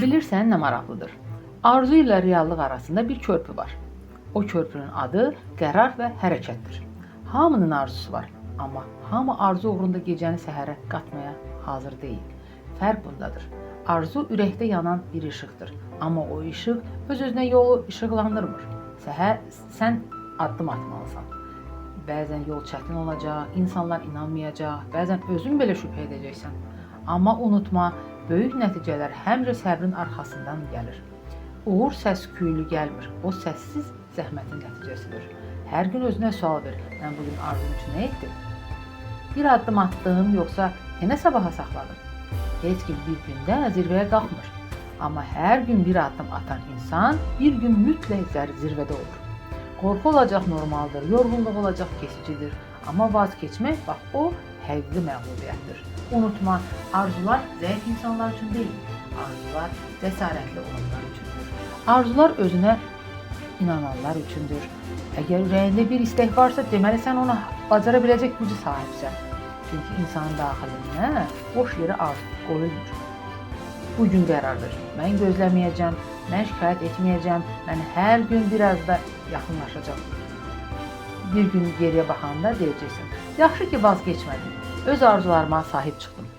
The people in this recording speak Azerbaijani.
Bilirsən nə maraqlıdır? Arzu ilə reallıq arasında bir körpü var. O körpünün adı qərar və hərəkətdir. Hamının arzusu var, amma hamı arzu uğrunda gecəni səhərə qatmaya hazır deyil. Fərq bundadır. Arzu ürəkdə yanan bir işıqdır, amma o işıq öz-özünə yolu işıqlandırmır. Səhər sən addım atmalısan. Bəzən yol çətin olacaq, insanlar inanmayacaq, bəzən özün belə şübhə edəcəksən. Amma unutma, böyük nəticələr həmişə səbrin arxasından gəlir. Uğur səs-küylü gəlmir. O səssiz zəhmətin nəticəsidir. Hər gün özünə sual ver. Mən bu gün arzum üçün nə etdim? Bir addım atdım, yoxsa yenə sabaha saxladım? Heç kim bir gündə zirvəyə qalxmır. Amma hər gün bir addım atan insan bir gün mütləq zirvədə olur. Qorxu olacaq normaldır, yorğunluq olacaq keçicidir. Amma vazkeçmək, bax o həqiqi məğlubiyyətdir. Unutma, arzular zəif insanlar üçün deyil, arzular cəsarətli olanlar üçündür. Arzular özünə inananlar üçündür. Əgər ürəyində bir istək varsa, deməli sən ona bacara biləcək gücü sahibsən. Çünki insanın daxilinə boş yerə arzu qoyulmur. Bu gün qərar ver. Mən gözləməyəcəm, mən şikayət etməyəcəm, mən hər gün biraz da yaxınlaşacağam. Bir gün geriyə baxanda deyəcəksən: "Yaxşı ki vazkeçmədim. Öz arzularıma sahib çıxdım."